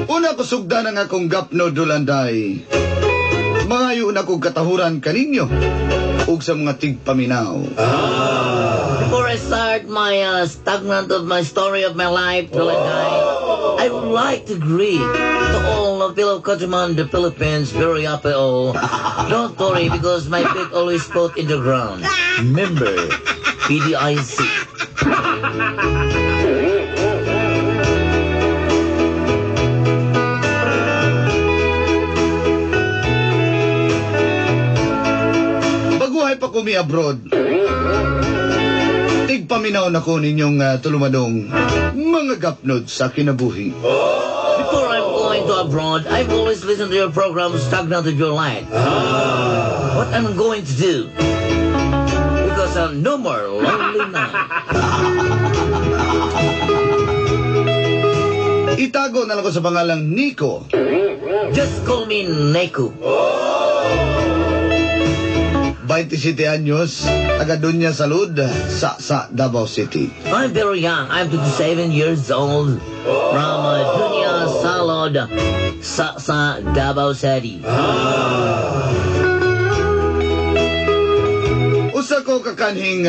Una ko sugdan ang akong gapno, Dulanday. Mangayo na kong katahuran kaninyo ug sa mga tigpaminaw. Before I start my stagnant of my story of my life, Dulanday, I would like to greet to all of fellow countrymen in the Philippines, very happy all. Don't worry, because my feet always put in the ground. Member, PDIC. Baguhay pa kumi abroad. Tigpaminaw na ko ninyong tulumadong mga gapnod sa kinabuhi. Before I'm going to abroad, I've always listened to your program, Stagnant of Your Life. What I'm going to do? Because no more lonely night. Itago na lang ko sa pangalang Nico. Just call me Neko. 27 anyos, taga Dunya Salud, sa Davao City. I'm very young. I'm 27 years old from Dunya Salud, sa Davao City. Usa ko kakanhing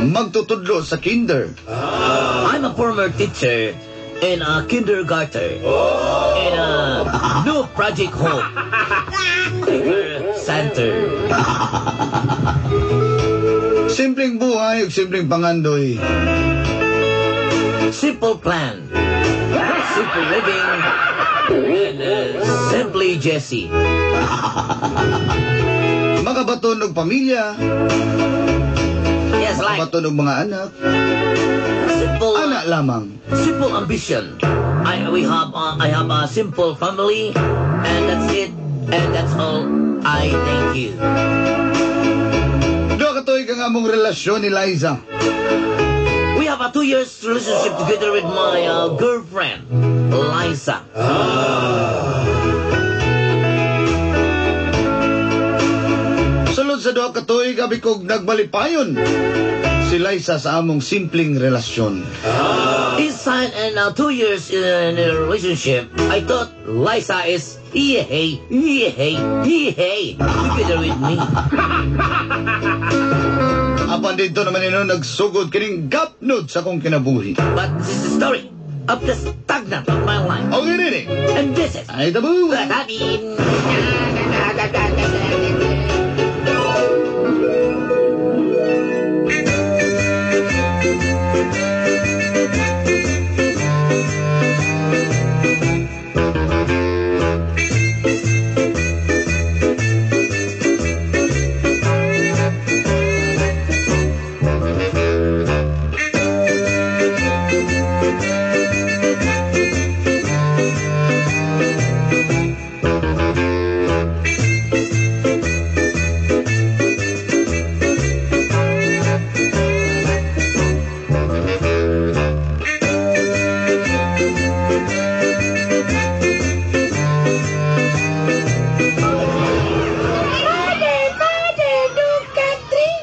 magtutudlo sa kinder. I'm a former teacher in a kindergarten in a new project home center. Simpleng buhay ug simpleng pangandoy. Simple plan, simple living, and simply Jesse. Makabaton og pamilya, Yes, like makabaton og mga anak, simple, anak lamang. Simple ambition. I have a simple family, and that's it, and that's all. I thank you. Duha ka tuig ang among relasyon ni Liza. We have a 2 years relationship together with my girlfriend, Liza. Sulod sa duha ka tuig, abi kog nagmalipayon si Liza sa among simpleng relasyon. Inside and 2 years in a relationship, I thought Liza is hey, hey, hey, together with me. Apan dito naman ino nagsugod kining gapnod sa akong kinabuhi. But this is the story of the stagnant of my life. O ngini. And this is Ay tabu. the happy. Father, Father, look at tree.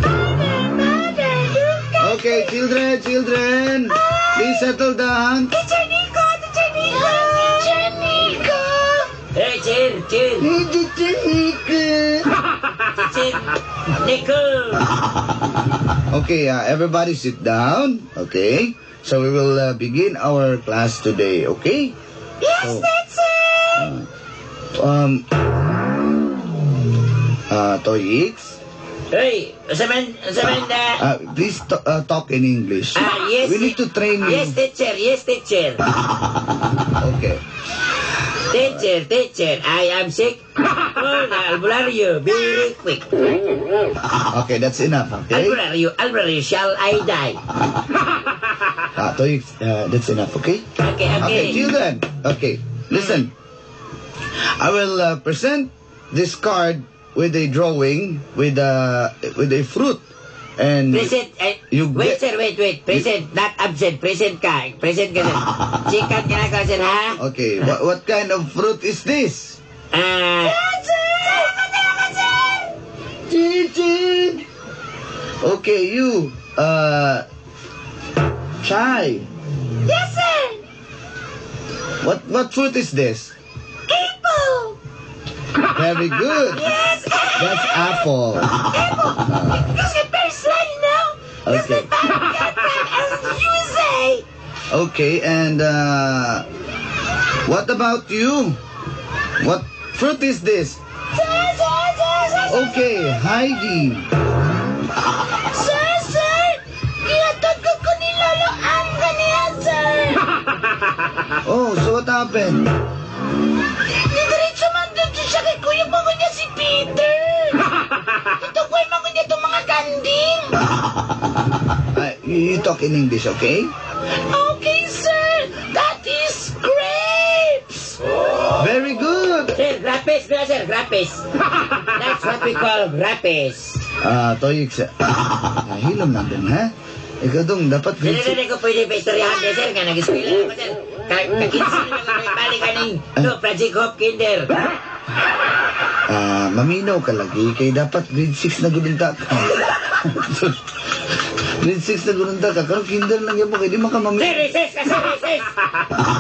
Father, Father, look at Okay, children, children. Please settle down. Teacher Nico, Teacher Nico. Teacher Nico. Hey, chill, chill. Teacher Nico. Chill. Nico. Okay, everybody sit down. Okay. So we will begin our class today, okay? Yes, Oh. teacher. Toyix, Hey, seven, seven, please talk in English. Yes. We need to train you. Yes, teacher. Yes, teacher. Okay. Teacher, teacher, I am sick. Oh, albularyo, very quick. Okay, that's enough, okay? Albularyo, albularyo, shall I die? Toyix, that's enough, okay? Okay, okay. Okay, children. Okay, listen. I will present this card with a drawing with a fruit and Present, eh, you wait, sir, wait, wait. Present, not absent. Present ka. Present ka, sir. Sikat ka na ka, sir, ha? Okay, what kind of fruit is this? Ah, Chichi. Okay, you Chai. Yes, sir. What fruit is this? Apple. Very good. Yes. That's apple. Apple. Because it's very slow. Because Okay. my father got from USA. Okay, and what about you? What fruit is this? Sir, sir, sir, sir, sir. Okay, Heidi. Sir, sir. Gihatod ko ni Lolo ang ganiya, sir. Oh, so what happened? Didiretso man dito siya kay kuya mo niya si Peter. Ito kuya mo niya itong mga kanding. You talk in English, okay? Okay, sir. That is grapes. Very good. Sir, grapes na, sir, grapes. That's what we call grapes. Ah, Toyix. Hilom na dong, ha? Ikaw dong, dapat Dili, dili ko pwede pa istoryahan eh, sir, nga nag-eskwela ako, sir. Ka-15 na ko may balik kaning, no, Project Hope Kinder. Ah, maminaw ka lagi kay dapat grade 6 na gudunta ka. Grade 6 na gudunta ka. Karon kinder lang yan mo kay di man ka Sir, maminaw. Recess ka, sir, recess.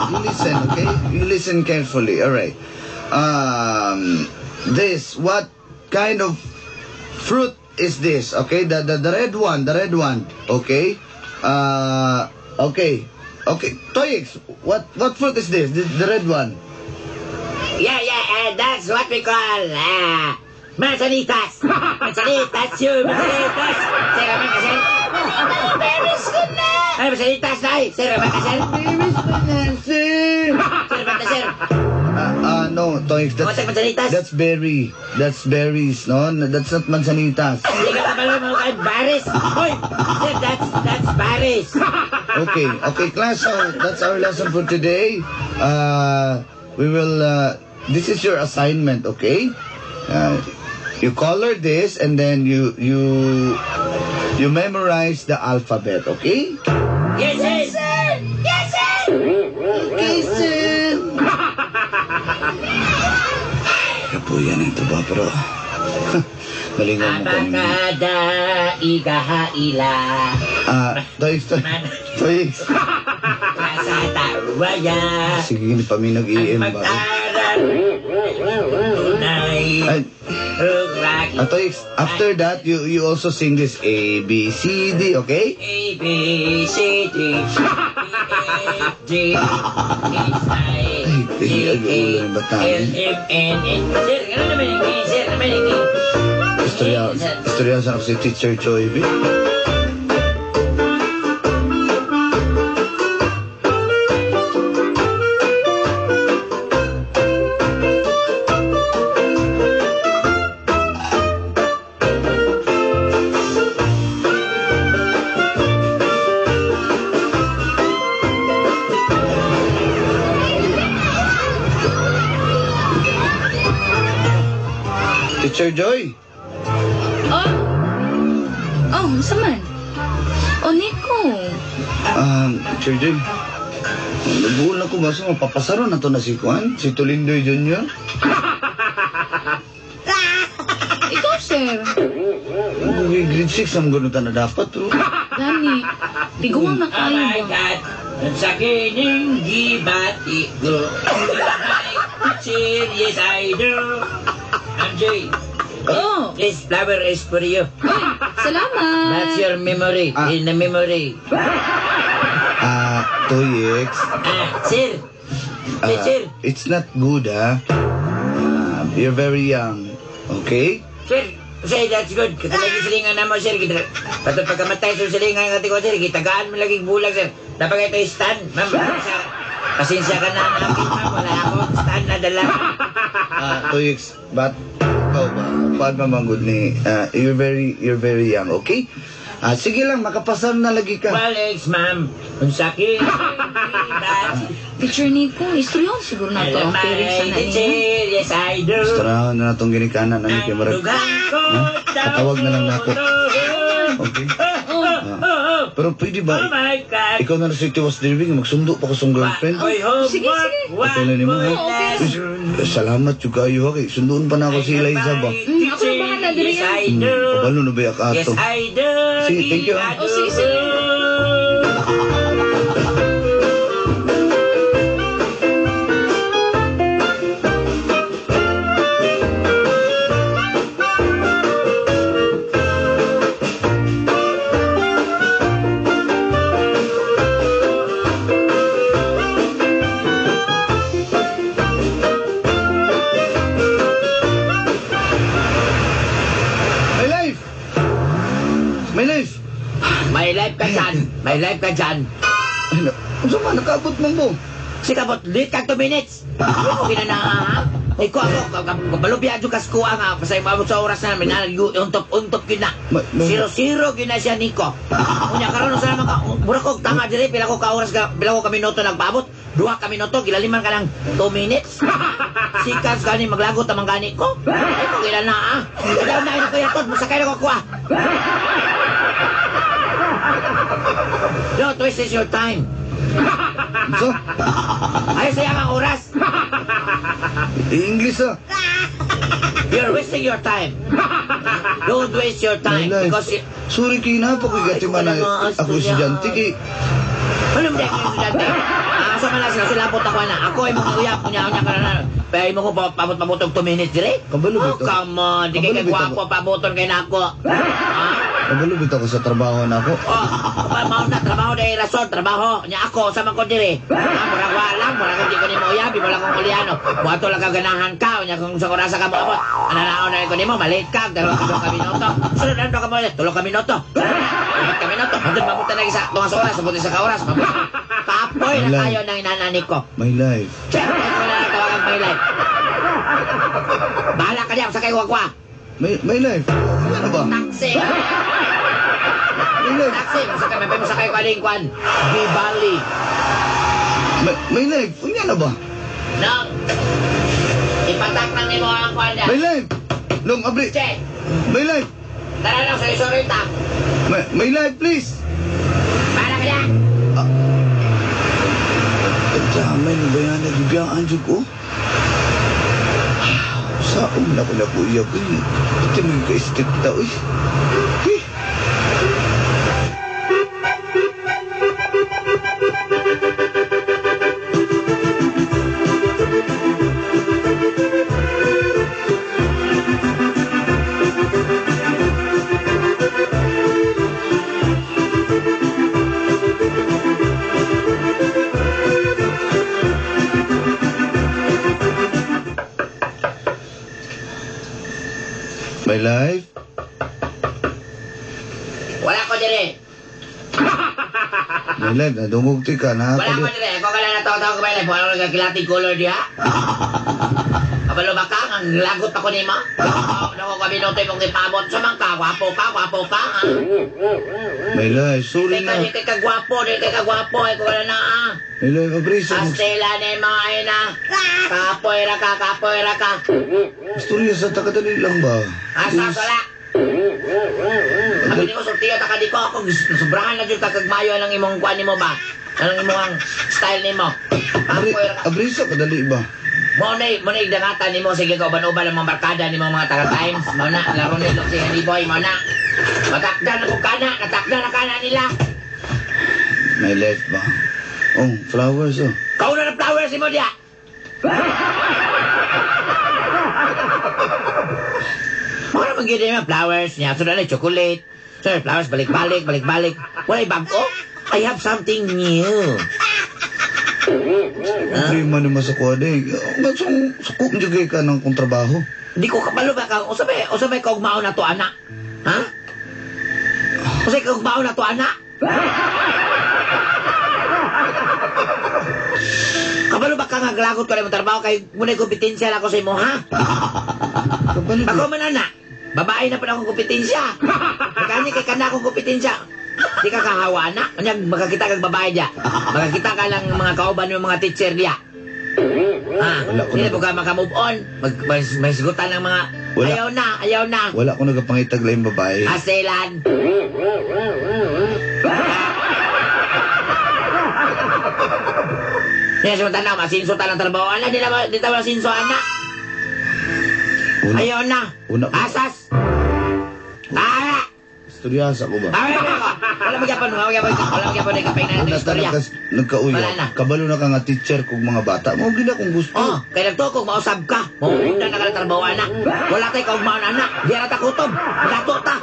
You listen, okay? You listen carefully. All right. This, what kind of fruit is this? Okay, the red one, the red one. Okay. Okay. Okay, Toyix, what fruit is this? The red one. Yeah, that's what we call, manzanitas. Manzanitas yun, manzanitas. Sir, naman ka, sir. Berries ko na. Ay, manzanitas na, eh. Sir, naman ka, sir. Berries pa sir. Sir, naman ka, sir. No, Toyix, What's that's, manzanitas? That's berry. That's berries, no? That's not manzanitas. Hindi ka kabalo mo kay Baris. Hoy, sir, that's Baris. Okay, class. So that's our lesson for today. We will. This is your assignment, okay? You color this, and then you memorize the alphabet, okay? Yes, sir. Sir. Yes, sir. Okay, sir. Ay, kapuyan ito ba, pero malingaw mo kami. Abakada igahaila. Ah, Toyix, Toyix, Toyix. Kasatawaya. Sige, hindi pa mi nag-EM ba? Mag-aral. Tunay. Ay, Rugagi. Ah, Toyix, after that, you also sing this A, B, C, D, okay? A, B, C, D, E, F, G, H, I, J, Ay, K, ulo ng bata. L, M, N, N. Sir, ano naman yung K, sir? Ano naman yung K? Istorya, istorya sa si Teacher Choi, B. Teacher Joy, Oh. Oh, unsa man? Oh, Nico. Teacher Joy, nabuol na ko ba sa mapapasaro na to na si Juan, si Tolindoy Jr.? Ikaw, sir. Ang grade 6 ang ganun na dapat, oh. Gani. Tiguang na Oh kayo my ba? God. Sa kining gibati ko. Teacher, yes, I do. I'm Joy. Oh. This flower is for you. Uy, salamat. That's your memory. Ah. In the memory. Ah, Toyix, Ah, sir. ah, Teacher. It's not good, ah. Ah, you're very young, okay? Sir, sir, that's good. Kita lagi silingan na mo, sir. Kita, patong pagkamatay sa silingan nga ko, sir. Gitagaan mo lagi bulag, sir. Dapat kayo stand. Ma'am, pasensya ka na namin, ma'am. Wala akong stand na dala. Ah, Toyix, but ikaw ba? Paano man good ni, ah, you're very young, okay? Ah, sige lang, makapasar na lagi ka. Balik, ma'am. Unsa kini? Teacher Nico, istoryon siguro na to ang parents na niya. Yes, I do. Istoryahan na natong ginikanan ani kay Ang murag. dugang ko. Patawag na lang nako. Okay. Oh, Pero pwede ba Oh my God. ikaw na lang sa tiwas driving, magsundo pa ko sa girlfriend? Oy, homework. Sige, sige. Okay na nimo, ha? Oo, okay. Salamat yung kayo ha kay sunduon pa na ako si Eliza ba. Ako na bahala diri, Yes, ah. I do. Kabalo na ba yung Yes, ato? I do. Sige, thank you, ah. Oh, sige, sige. My life! My life! May life ka dyan. May life ka dyan. Ay, na, unsa man nakaabot man mo? Sige, bot, late kag 2 minutes. Ako na ha? Ikaw ako, kabalubya dyan kas kuha nga. Pasay maabot sa oras na namin, untop-untop yun na. Zero-zero yun na siya, Nico. Unya, karon sa naman ka, mura ko, tanga dire, pila ko ka oras, pila ko ka minuto nagpaabot. 2 ka minuto, gilaliman ka lang 2 minutes. Sikas gani, maglagot ang gani ko. Ay, ko gila na, ha? Kaya na, ina ko yatot, masakay na ko kuha. Don't waste your time. Unsa? Ay, sayang ang oras. English ah. You're wasting your time. Don't waste your time. My life. Because, Sorry kay na pa ko gati man Ay, ako estudyante kay ano mo dahil estudyante? Ah, asa man lang sila, sulabot ako na. Ako ay mga uyap, unya-unya ka na. Pero mo ko pabot-pabotog 2 minutes dire? Kabalo Oh, bitaw. come on. Di kay Kabalo bitaw. kagwapo, paboton kay nako. Ah? Kabalo bitaw ko sa trabaho na ako. Oh, mao na trabaho dahil rason, trabaho. Nya ako sama ko dire. Ah, murag wala, murag hindi ko nimo uyabi, wala kong kulyano. Buhato lang ka ganahan ka, unya kung sa orasa ka moabot. Ananaon na ko nimo, malate ka, dalawa ka ka minuto. Sunod na ka mo, tulo ka minuto. Upat ka minuto. Hangtod mabuta na sa tunga sa oras, mabuti sa ka oras. Mabuti. Kapoy na kayo ng inanani ko. My life. Check, ko na lang tawagan my life. Bahala ka diyan sa kay wagwa. My life. Ano ba? Taxi. My life. Taxi, masakay, may masakay ko aling kwan. Bibali. My life. Unya na ba? Nang, ipatak lang nimo ang kwan niya. My life. Long abri. Che, My life. tara lang, sorry, sorry ta. My life, please. Bahala ka diyan. Damay na ba yan? Nagibiyaan dyan ko. Saong na ko na ko iyak. Ito mo yung ka-stricta. Uy. Hey. My life? Wala ko dire. My life, nadungog ti ka na. Wala ko dire. Ako ka lang natawag-tawag ko my life. Wala ko nagkakilati color diha. Kabalo ba ka? Ang lagot ako nimo? Naku, kami minuto imong ipabot. Sumang ka, gwapo ka, gwapo ka. Ha? My life, sorry Di ka, na. di ka kagwapo, di ka kagwapo. Ay, ko na ah. My life, abrisa. Pastela ni mga ina. Kapoy ra ka, kapoy ra ka. Istorya sa takadali lang ba? Asa wala. Sabi ni mo, sultiyo ta ka di ko. Ako, sobrahan na dyan kakagmayo ng imong kuan nimo ba? Anong imong style nimo? Kapoy ra ka. Abrisa, kadali ba? Mo na dangatan nimo sige ka uban-uban ang mga barkada nimo mga taga Times. Mo na laro ni si Honey Boy mo na. Matakda na kung kana, natakda na kana nila. My life ba? Oh, flowers oh. Kauna na flowers nimo diya. Mo na magyud yung flowers niya. So na chocolate. So flowers balik-balik, balik-balik. Walay bago. I have something new. Problema naman sa kuha eh. Magsong suko juga ka ng kong trabaho. Di ko kabalo ba ka usa may kaugmaon na to anak. Ha? Usa kaugmaon na to anak. Kabalo ba ka nga glagot ko na imong trabaho kay munay kompetensya na ako sa imo ha? Kabalo Bako man anak. Babae na pa akong kompetensya. Magkani kay kana akong kompetensya. Di ka kahawa na. Kanya makakita kag babae diya. Makakita ka lang mga kauban ng mga teacher diya. Ha? Wala ko Hindi na- na po ka makamove on. Magsigutan ng mga Wala. ayaw na, ayaw na. Wala ko nagapangitag laing babae. Aselan. Hindi na tanaw, masinso ta ng trabaho. Ala, di na di ta masinso, ana. Una, Ayaw na. Una ko. Asas. Ah! Istoryasa ko ba? Ay, ay, ay, wala magyapon, wala magyapon, wala magyapon, nagkapay na Una ng ta istorya. nagkauyaw. Wala na. Kabalo na ka nga teacher kog mga bata. Mao gid akong gusto. Oh, kay nagtukog, mausab ka. Mauunda na ka ng trabaho, ana. Wala tayo kaugmaon, ana. Di na ta kutob. Dato ta.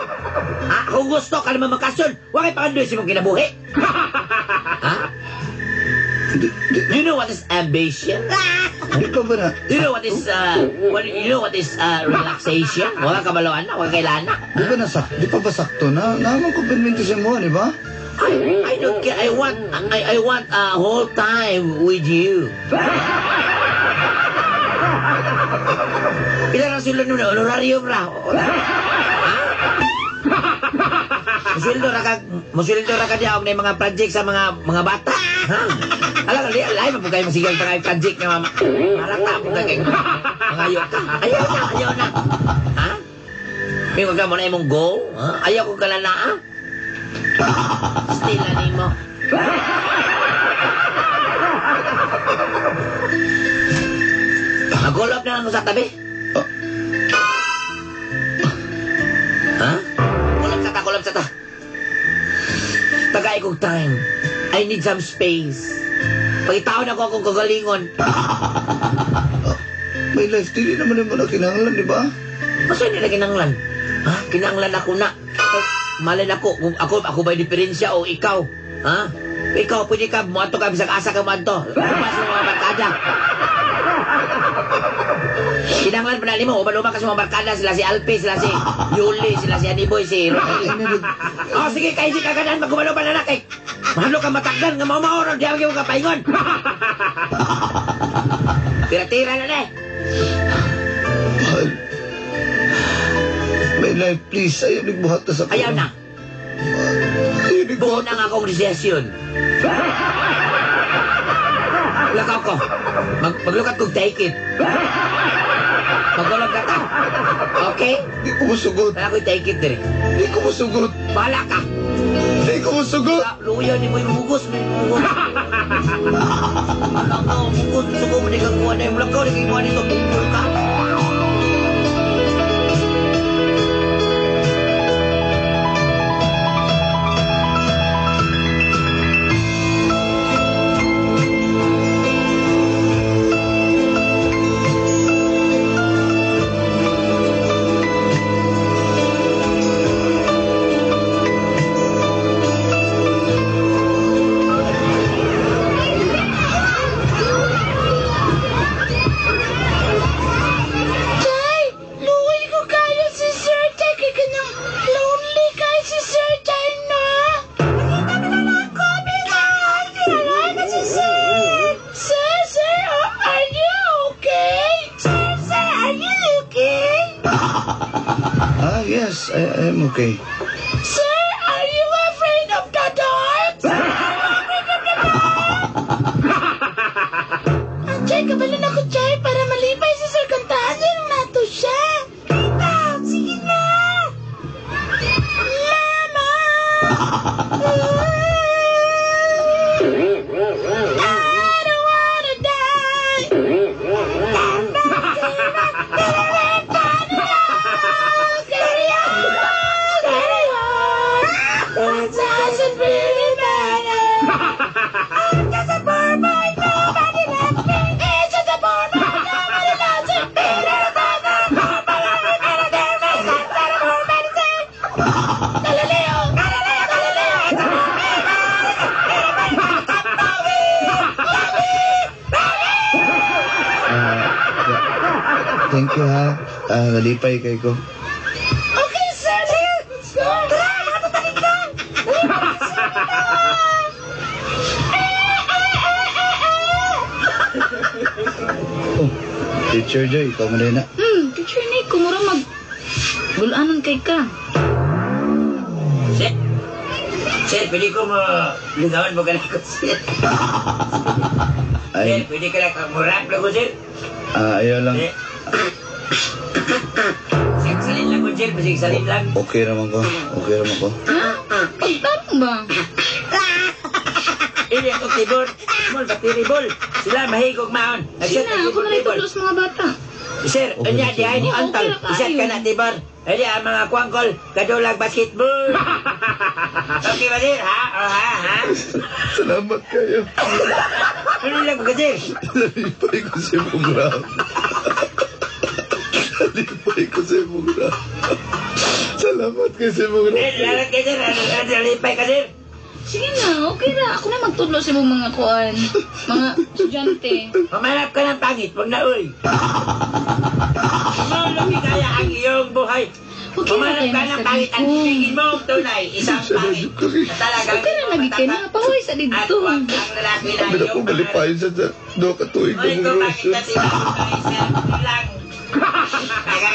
Ha? Kung gusto ka naman magkasyon, huwag kay pakandoy sa imong kinabuhi. Ha? Di, di, You know what is ambition? di ka ba na? You know what is you know what is relaxation? Wala ka balo, ana, wala kailan na. Di ba na di pa ba sakto na? Naman ko perminti sa mo, di ba? I don't care. I want a whole time with you. Pila na sila nun, honorarium ra. Ha? Musuldo ra ka diya og na mga project sa mga bata. Ha? Alam, lahi pa po kayo masigal pa kayo project nga mama. Marata po kayo mangayo ka. Ayaw na, ayaw na. Ha? May wag ka mo na imong go. Ha? Ayaw ko kala na, ha? Still na nimo. Mag-call up na lang ko sa tabi. Oh. Ha? Call up sa ta, call up sa ta. Tagay kong time. I need some space. Pagitaon ako akong kagalingon. May life, dili naman mo na kinahanglan, di ba? Masa hindi na kinanglan? Ha? Kinanglan ako na. Malin ako. Kung ako ba'y diferensya o ikaw? Ha? Ikaw, pwede ka, muadto ka, bisag asa ka muadto. Upas mo mga barkada. Kinanglan pa na nimo, uban-uban ka sa mga barkada, sila si Alpe, sila si Yuli, sila si Aniboy, si Rocky. Oh, sige, kay hindi ka ganan, magkumaluban na na, kay mahalo ka matagdan, nga maumaoron, di ako ka paingon. Tira-tira na na eh. Mahal. My life, please. Ayaw nagbuhat na sa Ayaw na. Ayaw Buo nagbuhat. na nga akong desisyon. Lakaw ko. Maglukat kong take it. Magulog ka ta. Okay? Di ko musugot. Wala ko'y take it dire. Di ko musugot. Bahala ka. Di ko musugot. Luya ni mo yung mugos. May mugos. Wala ka, mugos. Suko mo di ka kuha na yung lakaw. Di ka kuha nito. Tungkol ka. Yes, I am okay. Sir, are you afraid of the dark? Sir, are you afraid of the dark? Chay, kabalin ako, Chay, para malipay si Sir. Kantahan niya lang nato siya. Tita, sige na. Mama! I don't wanna die. Carry on, carry on. It doesn't really matter. I'm just a poor boy, nobody loves me. It's just a poor boy, nobody loves me. Galileo, Galileo, Galileo. Yeah. Thank you, ha. Nalipay kay ko. Okay, sir. Let's go. Tara, mga tatalikan. Oh, Teacher Joy, ikaw man din na. Teacher Nick, kumura mag... Bulanon kay ka. Sir, sir, pwede ko mo ligawan mo ka na ko, sir. Sir, Ay, pwede ka lang mo rap lang ko, sir. ah, ayaw lang. Sir. Sir, salin lang ko, sir. Basig salin lang. Okay naman ko. Okay naman ko. Ha? Pagtarong ba? Ini ako tibor. Small battery ball. Sila mahigog maon. Sige Nagset na, ang ako na lang tibor. itudlo sa mga bata. Sir, Okay unya na, di ay ni sir. Antal. Okay na Isat kayo. ka na tibor. Ay ang mga kwangkol kadulag basketball. Okay ba sir? Ha? Oh, ha? Ha? Salamat kayo. Ano lang ko sir? Nalipay ko sa imong rap. Nalipay ko sa imong rap. Salamat kay sa imong rap. Eh, lalat ka sir. Ano ano, lipay ka sir? Sige na, okay na. Ako na magtudlo sa imong mga kuan. Mga estudyante. Humanap ka ng pangit, wag na uy. Maulugi kaya ang iyong buhay. Okay na Humanap kayo, ka ng Master pangit at Nico. ibigin mo ang tunay. Isang pangit na talagang Okay na lagi kayo na. Pahuwi sa At dito. huwag ang lalaki na Sabi na iyong ko malipayon sa do katuig Ngunit ng kung bakit relasyon. kasi babae sa lang.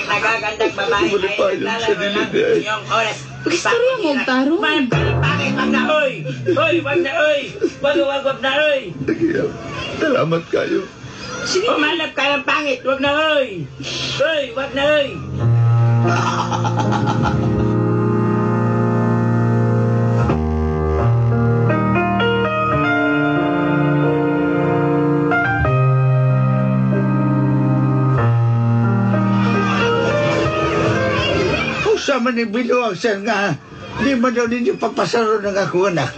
Nagagandang babae ay Malipayon sa naglalaro ng dilid eh. iyong oras. Pag-istorya mo, tarong. Humanap ka ng pangit, wag na uy. Uy, wag na uy. Wag, wag, wag na uy. Sige, salamat kayo. Sige na. Humanap ka ng pangit, wag na uy. Uy, wag na uy. Usa man ni biluwag sir nga, di man daw ninyo papasaro ng ako anak.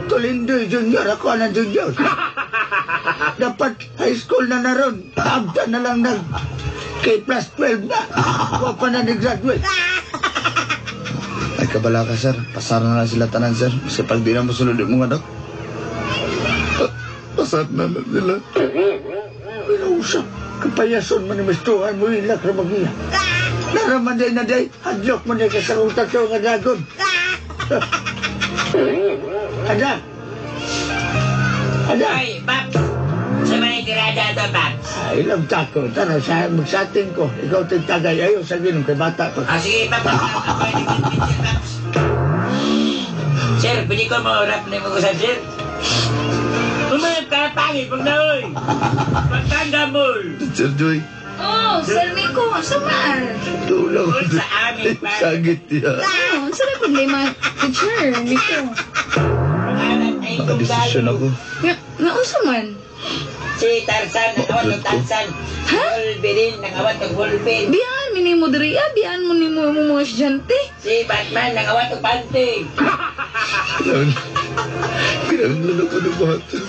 Tulindoy Junior, ako na Junior. Dapat high school na naron. Abta na lang nag K plus 12 na. Wa pa na nag-graduate. Ay, kabala ka, sir. Pasar na lang sila tanan, sir. Kasi pag di na masunod yung mga anak, pasar na lang sila. Pero usap, kapayason man ni Mistuhan mo ilak ra magiya. Naraman day na day, hadlok man day kasarutan sa nga dragon. Ada! Ada! Ay, Paps. Sa mga tirada ito, Paps. Ay, ilang tako. Tara, sa, magsating ko. Ikaw tigtagay. Ayaw sa ginong kay bata ko. Ah, sige, Paps. Ako ay nag-adventure, Paps. Sir, pwede ko ma-rap na yung mag-usap, sir? Humanap ka ng pangit, wag na uy. Pagtanda mo. Sir Joy, Oh, Sir Nico, samaan. tulong. Ul sa amin, Paps. Sagit niya. Oh, sa may problema, teacher, Nico. Pangalan ay Nakadesisyon ako. Nga, nga unsa man? Si Tarzan, nangawat ng Tarzan. Ha? Wolverine, nangawat ng Wolverine. Biyan minimo diri, ah, biyan mo nimo mo mga estudyante. Si Batman, nangawat ng Panting. Kinahanglan ako ng buhaton.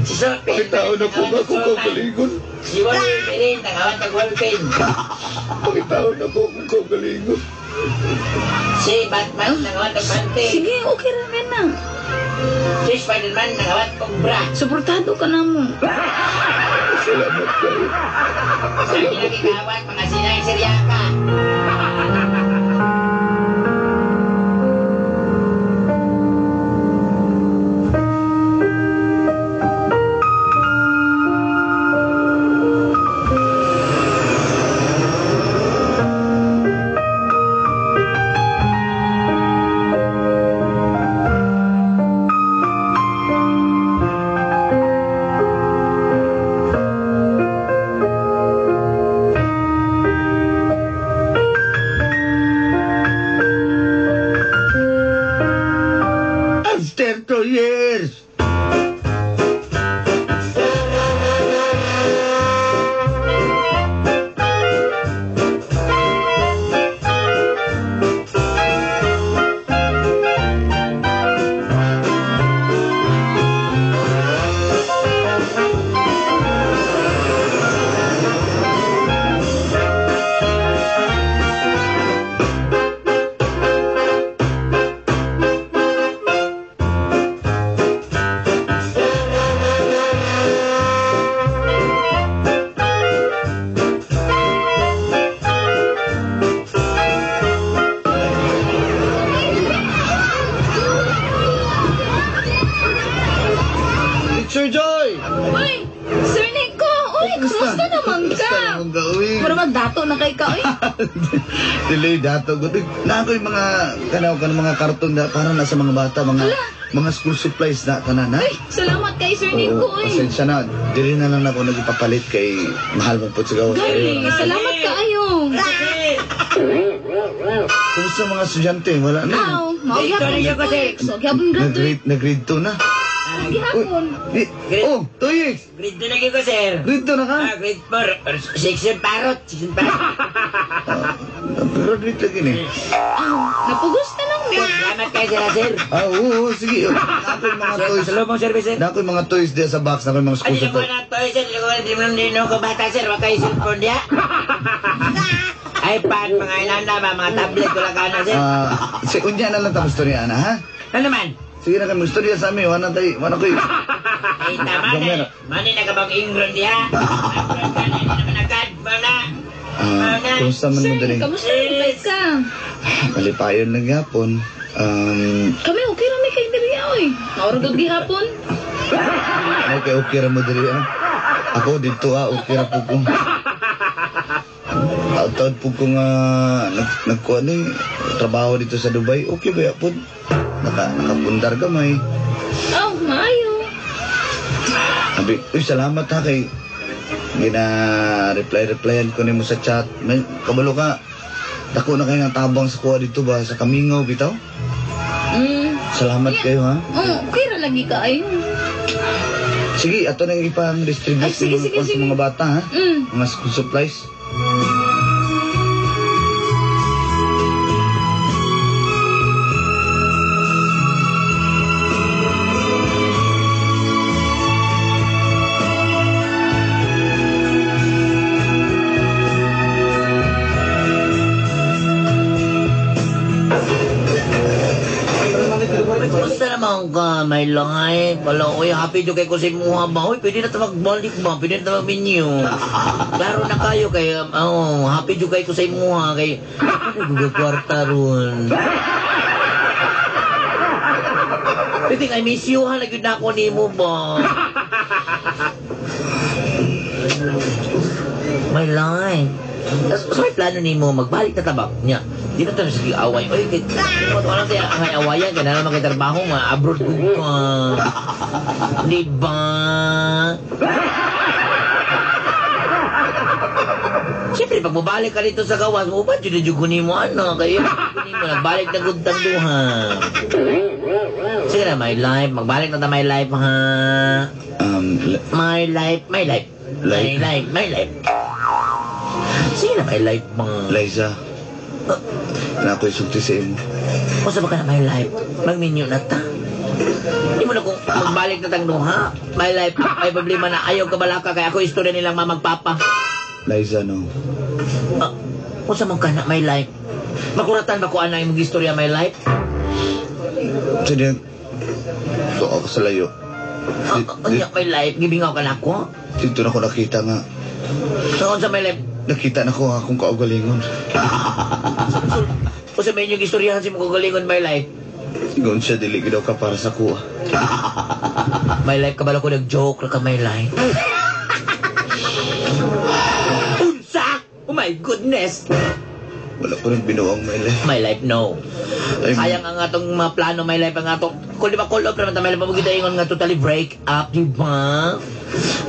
Si Sophie, Pakitaon ako nga kung kaugalingon. Si Wolverine, nangawat ng Wolverine. Pakitaon ako kung kaugalingon. Si Batman, nangawat ng Panting. Sige, okay ra man na. Si Spiderman, nangawat ng bra. Suportado ka na mo. Salamat kayo. Sa kinakikawat, mga sinay Siriaka. After 2 years. Dili dato gud. Na ako yung mga kanaw kan mga karton na para na sa mga bata, mga school supplies na tanan ha. Ay, salamat kay Sir Nico, Oo, eh. pasensya na. Dili na lang ako nagpapalit kay mahal mo po sa gawas. Gani, salamat kaayo. Kumusta mga estudyante? Wala na. Aw, mao Dito gyapon ninyo si ko, sir. Toyix. O, gyapon graduate. Nag-grade 2 na. Gihapon. Oh, Toyix! Grade 2 na gyud ko, sir. Grade 2 na ka? Ah, grade 4. Section parrot. Section parrot. Graduate lagi ni. Aw, napugos na lang mi. Salamat kayo, sir, sir. Ah, oo, sige. Nako yung mga Sir, toys. pasalubong service, sir. Nako yung mga toys diya sa box. Nako yung mga school Ay, di ko supplies. na toy, sir. Di ko na, di mo ko bata, sir. Wag kayo cellphone diya. iPad, mga inanda ba, mga tablet, wala ka na, sir. Ah, si unya na lang tapos to ni Ana, ha? Ano naman? Sige na kami, istorya sa amin. Wala tayo, wala ko. Ay, tama na. Mani na ka bang ingron diha? Abroad ka na, hindi naman agad. Mao na. Ah, kumusta man mo Sir, dali? kamusta man ka? Malipayon lang yapon. Kami okay ra mi kay diri oy. Maura gud gihapon. Okay, okay ra mo dali ah. Ako dito ah, okay ra po ko. Taon-taon po ko nga nagkuha ni trabaho dito sa Dubai. Okay ba yapon? Nakapundar gamay. Aw, maayo. Sabi, uy, salamat ha kay gina-reply-replyan ko nimo sa chat. May, kabalo ka, dako na kayo ng tabang sa kuha dito ba? Sa Kamingaw, bitaw? Mm. Salamat kayo ha. Oh, okay ra lagi kaayo. Sige, ato na yung ipang-distribute Ay, sige, sa mga, sige, sa sige. mga bata ha. Mm. Mga school supplies. Kumusta naman ka, my life? Wala, oy, happy jo kay ko sa imuha ba? Oy, pwede na ta magbalik ba? Pwede na ta magminyo. Klaro na kayo kay, oh, happy jo kay ko sa imuha kay, ano kwarta ron? Pwede I miss you, ha? Nagyud na ako nimo ba? My life. So may plano nimo magbalik na tabak niya. Di na tayo sige away. Oy, kay wala tayo ang awayan kay na naman kay trabaho nga abroad gud ka. Di ba? Siyempre, pag mabalik ka dito sa gawas, mo ba jud jud nimo ano kay nimo nagbalik na gud tang duha. Sige na, my life, magbalik na ta my life ha. My life, my life. My life, my life. Sige na, my life mga. Liza, na ako'y sulti sa imo. Unsa ba ka na my life? Magminyo na ta. Di mo na kung magbalik na tang duha. My life, may problema na ayaw ka balaka kay ako istorya nilang mamagpapa. Liza, no. Unsa man ka na my life? Makuratan ba ko ana imong istorya my life? Sige, so ako sa layo. Unya my life, gibingaw ka na ako. Dito na ko nakita nga. So unsa my life? Nakita na ko akong kaugalingon. Unsa may inyong istoryahan sa imong kaugalingon my life? Ingon siya, dili gid daw ka para sa kuha. My life, kabalo ko nag-joke ra ka my life. Unsa? Oh my goodness! Wala ko nang binuang my life. My life, no. Ay, Sayang ang atong mga plano, my life, ang atong... Kung di ba call off naman ta, my life, pamugita ingon nga totally break up, di ba?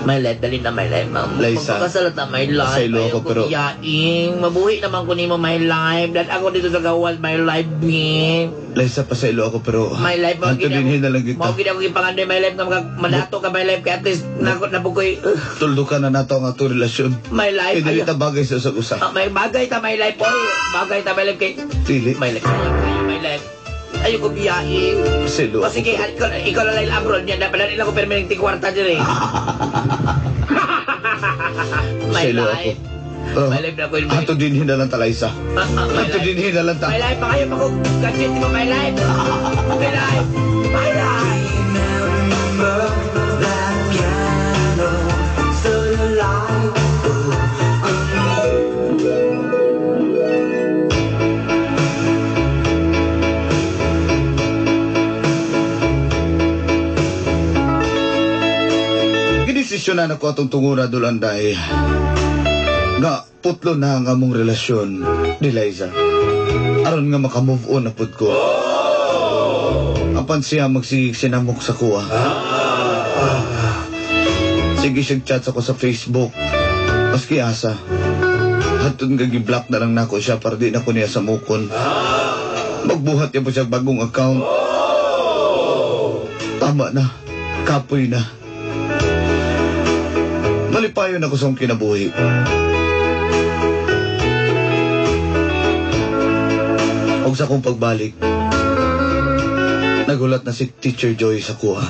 My life, dali na my life, ma'am. Liza, Magpakasal ta, my life. sa ilo ako, Ayaw ko pero- iyaing. Mabuhi naman ko nimo, my life. Dahil ako dito sa gawas, my life, eh. Liza, pasaylo ako pero... My life, mao Hanto din na lang kita. Mao gid ako gipangandoy my life nga madato ka my life kay at least nabukoy Tuldukan na nato ang atong relasyon. my life. Kaya dili ayaw. ta bagay sa usag-usa. Ah, may bagay ta my life, oy. Bagay ta my life kay Dili. My life, ayaw, my life. Ayaw ko biyain. Pasaylo O ako. sige, ikaw na lang abroad niya. Dapat na ko permanente kwarta dyan eh. My Pasaylo ako. life. Oh, My life na ko. Hanto din na lang ta, Liza. My Hanto life. din na lang ta. My life, baka yung ako gadget mo, my life. My life. My life. Remember that piano stood alive. Gidesisyon na nako atong tungura dulanday. Nga, Putlo na ang among relasyon ni Liza. Aron nga makamove on na pud ko. Apan siya magsigig sinamok sa kuha. Sige siya chat ako sa Facebook. Maski asa. Hatun nga gi-block na lang nako siya para di na ko niya samukon. Magbuhat niya po siya bagong account. Tama na. Kapoy na. Malipayon ako sa akong kinabuhi. Og sa akong pagbalik, nagulat na si Teacher Joy sa kuha.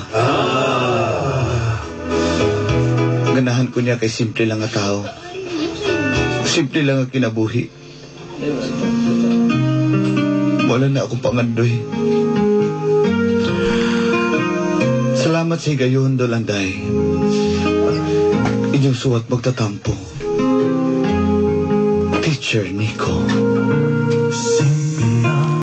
Ganahan ko niya kay simple lang nga tao. Simple lang ang kinabuhi. Wala na akong pangandoy. Salamat sa higayon, Dolanday. Inyong suwat magtatampo. Teacher Nico.